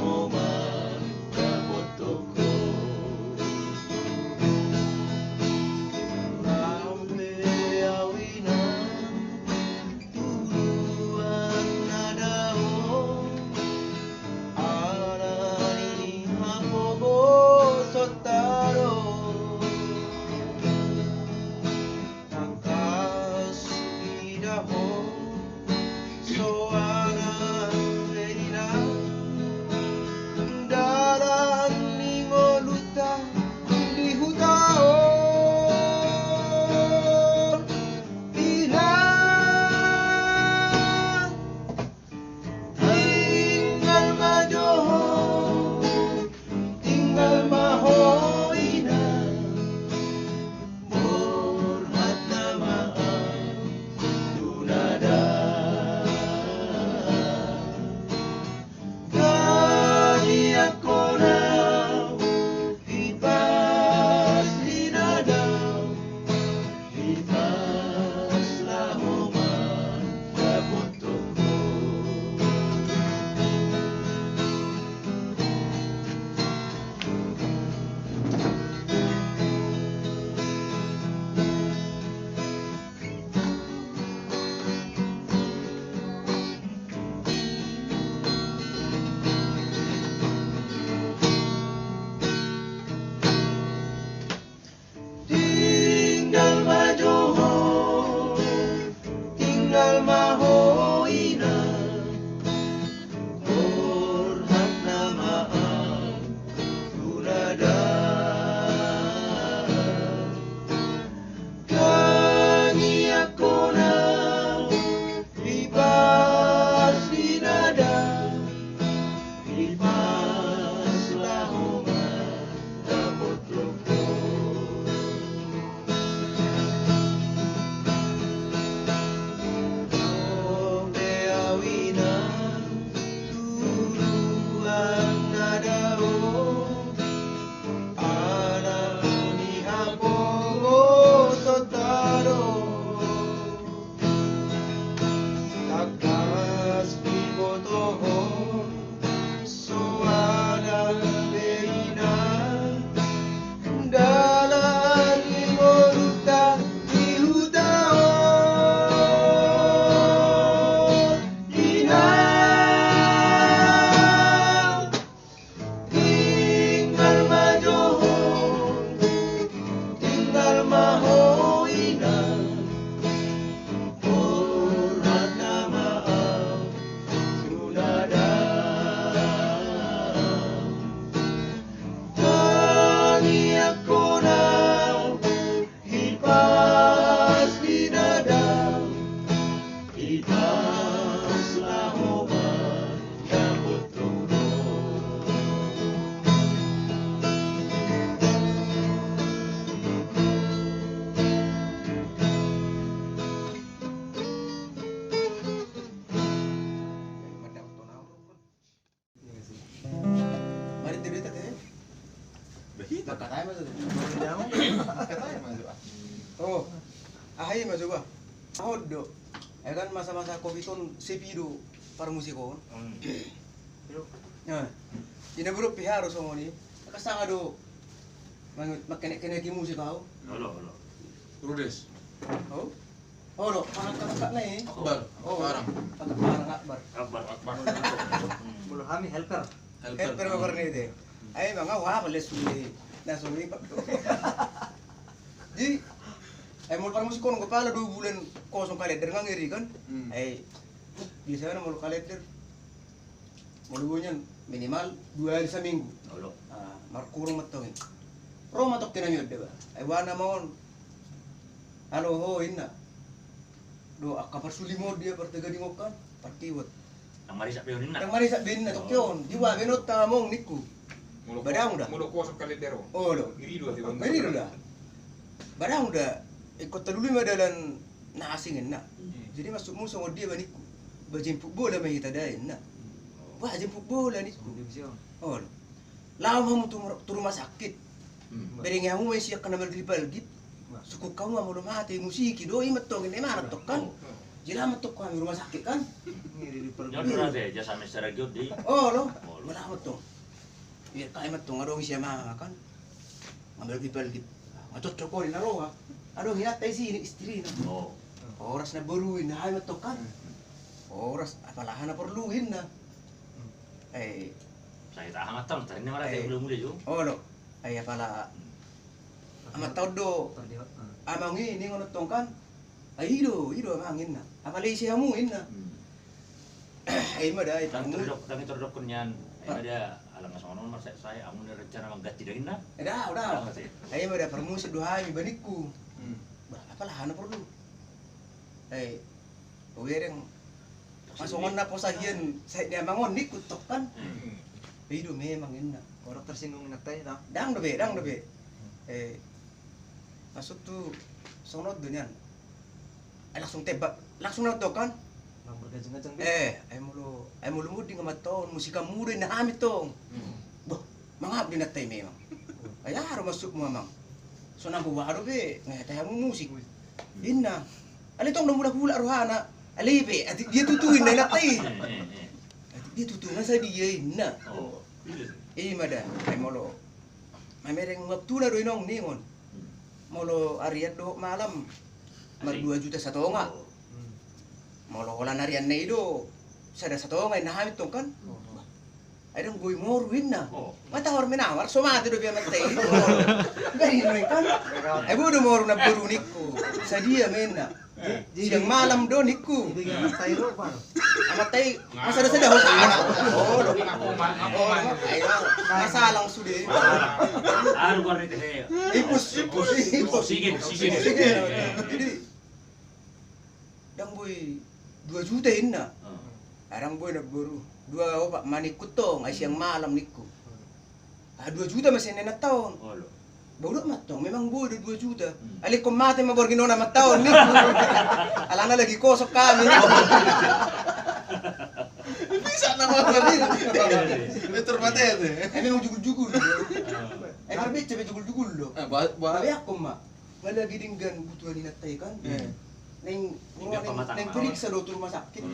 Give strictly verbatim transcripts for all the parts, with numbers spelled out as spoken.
Ho ma, dapothon ho. Lam pe au inang, tuduan na dao, ala ni hapogoson ta do. Tangkas didao ho soara berina, dalan ni ngolunta di huta on. Inang, tinggal ma jo ho, tinggal ma ho inang, borhat nama au tu na dao. Tangiangkon au, hipas ni na dao, hipas laho ma, dapothon ho. Tinggal ma jo ho, tinggal ma ho inang, borhat nama au tu na dao. Tangiangkon au, hipas ni na dao, hipas laho ma, dapothon ho. Lam pe au inang, tuduan na dao, ala ni hapogoson ta do. Tangkas diboto ho soara berina, dalan ni ngolunta di huta on. Inang, tinggal ma jo ho, tinggal ma ho inang, borhat nama au tu na dao. Tangiangkon au, hipas ni na dao, hipas laho ma, dapothon ho. Mari cerita te. Makatai ma jo. Makatai ma jo. Oh, aha i ma jo ba. Aha do. Ai kan masa-masa covid on sepi do parmusik on. Hmm. Yo. Nah, ina bro piharo songon i. Kasanga do. Mang-, mangkenek-kenek musik au. Olo, olo. Rudes. Oh? Olo, kakak-kakak na i. Akbar. Oh, Akbar. Kakak Akbar, Akbar. Akbar. Akbar. Molo hami helper. Helper. Helper ma bernete. Ai manga wa bales suli. Na suli. Jadi, ai molo parmusik on, kepala dua bulan kosong kalender, nggak ngeri kan? Hmm. Ai, biasana molo kalender, molo nian minimal dua hari seminggu. Olo. Ah, markurung ma tong i. Ro ma tongkin nami on deba. Ai wa nama on. Alo ho inna. Do angka parsulimon dia partagadingon kan. Partiwot. Nang marisap be on inna. Nang marisap be inna tongkin on. Di wa be on ta among ningku. Badang da. Molo kosong kalender on. Olo. Ngeri do da. Ngeri do da. Badang da. Ingkon talului ma dalan na asing inna. Hmm. Jadi masuk mu songon dia ba ningku. Ba jemput bola ma hita da inna. Wah, jemput bola ningku. Olo. Laho ma hamu tu, tu rumah sakit. Hmm. Bereng hamu ma isi angka na margilgit. Sungkun hamu ma molo mate musik i do i ma tong inna, i ma na tong kan. Jadi laho ma tong hami rumah sakit kan. Olo. Molo aha mantong? Ia, kai mantong adong isi amang kan. Ngambil gipal gip. Macocok kau di naroha. Adong inanta isi ni istrina. Oh. Horas namboru inna, hai mantong kan. Horas apala aha na porlu inna. Eh. Sai taha mantong, tarinna mara, eh, mula-mula jo. Olo. Ai apala amanta on do. Amang i ningon tong kan. Ai i do, i do amang inna. Apala ise hamu inna. Hmm. Ai ima da, ai ndang tordok, ndang tordokkon nian. Ai ima da, ala nga songon on marsae-sae, hamu na rencana mangganti da inna. Eda, uda. Ai ima da, parmusik do hami ba ningku. Hmm. Bah, apala aha na porlu. Ai, hubereng. Masuk on na posa hian, sai dia mangon ningku tong kan. Hmm. Ai i do memang inna. Orang tersinggung inanta i, no? Ndang dope, ndang dope. Eh, maksud tu songon on do nian. Eh, langsung tembak, langsung na tong kan. Mang berganjang-ganjang be. Eh, ai molo, ai molo munding amanta on, musik muda inna hami tong. Hmm. Boh, mangap do inanta i memang. Ai aha do maksudmu amang? So nanggo boha dope, nga hata hamu musik. Inna. Alai tong do mulak-ulak rohana. Alai pe, atik dia tutu inna inanta i. Atik dia tutu na sadia inna. Oh. Ima da, ai molo. Mamereng waktu na do inong ningon. Molo arian dohot malam, mardua juta satonga. Molo holan arianna i do, sada satonga inna hami tong kan. Ai ndang boi moru inna. Nga tawar menawar, so mate dope amanta i. Ndang inna kan. Ai boi do moru namboru ningku. Sadia ma inna. Siang malam do ningku. Amanta i masada-sada ho. Masalah sude. Ipus, ipus, ipus. Oksigen, oksigen. Jadi ndang boi dua juta inna. Ndang boi namboru. Dua opat ma ningku tong, ai siang malam ningku. Ah, dua juta ma sian inanta on. Boi do mantong, memang boi do dua juta. Alai ingkon mate ma borngin on amanta on ningku. Alana lagi kosong hami. Bisa nama. Betul mate. Ai memang jugul-jugul. Ai marbecca be jugul-jugul do. Babeakkon ma. Nga lagi denggan butuha ni inanta i kan. Naeng, naeng periksa do tu rumah sakit.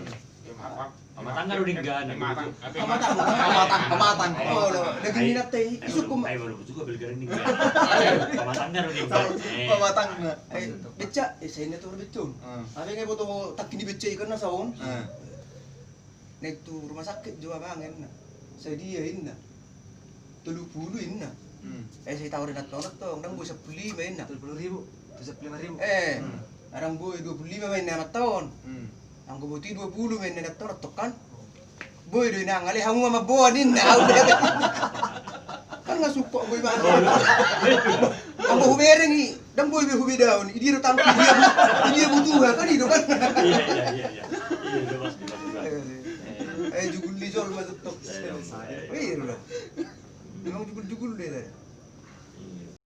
Pamatangna do denggan. Pamatang. Pamatang, pamatang. Oh, daging ni inanta i isuk. Ai baru juga belgaran denggan. Pamatangna do denggan. Pamatangna. Ai becca, eh, sai na tu becca on. Ai nga boto tangki ni becca i kan na saon. Naeng tu rumah sakit jo amang inna. Sadia inna. Tolu pulu inna. Eh, sai tawar inanta on tong, ndang boi sampulu lima inna. Tolu pulu ribu. Tu sampulu lima ribu. Eh, ndang boi dua pulu lima ma inna amanta on. Anggo boti dua pulu ma inna inanta on tong kan. Boi do inang, alai hamu ma mamboan inna. Au be. Kan nga sungkot boi ma. Anggo hubereng i. Ndang boi be hubedaon, i dia do tangki, i dia butuha kan, i do kan. Iya, iya, iya. Eh, jugul ni jolma tong. Iya do. Memang jugul-jugul do i.